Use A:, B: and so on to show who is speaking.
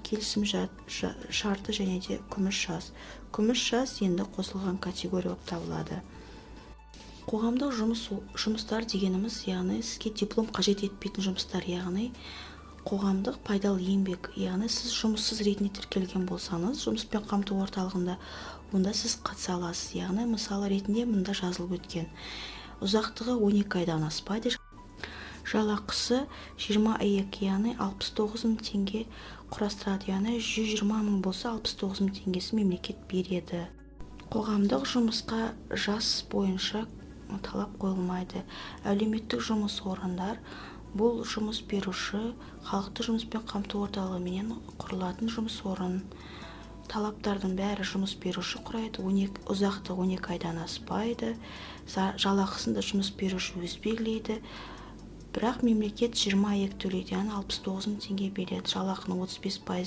A: Келісім шарты және де күміс жас. Күміс жас енді қосылған категория болып табылады. Қоғамдық жұмыстар дегеніміз, яғни сізге диплом қажет етпейтін жұмыстар, яғни қоғамдық пайдалы еңбек. Яғни сіз жұмыссыз ретінде тіркелген болсаңыз жұмыспен қамту орталығында, онда сіз қатыса аласыз. Яғни мысалы ретінде мында жазылып өткен: ұзақтығы 12 айдан аспайды, жалақысы 20 ИЭК, яғни 69 мың теңге құрастырады. Яғни 120 мың болса, 69 мың теңгесі мемлекет береді. Қоғамдық жұмысқа жас бойынша талап қойылмайды. Әлеуметтік жұмыс орындар: бұл жұмыс беруші халықты жұмыспен қамту орталығыменен құрылатын жұмыс орын. Талаптардың бәрі жұмыс беруші құрайды. 12, ұзақтығы 12 айдан аспайды, жалақысын да жұмыс беруші өзі белгілейді, бірақ мемлекет 20 ИЭК төлейді, яғни 69 мың теңге береді. Жалақының 35%.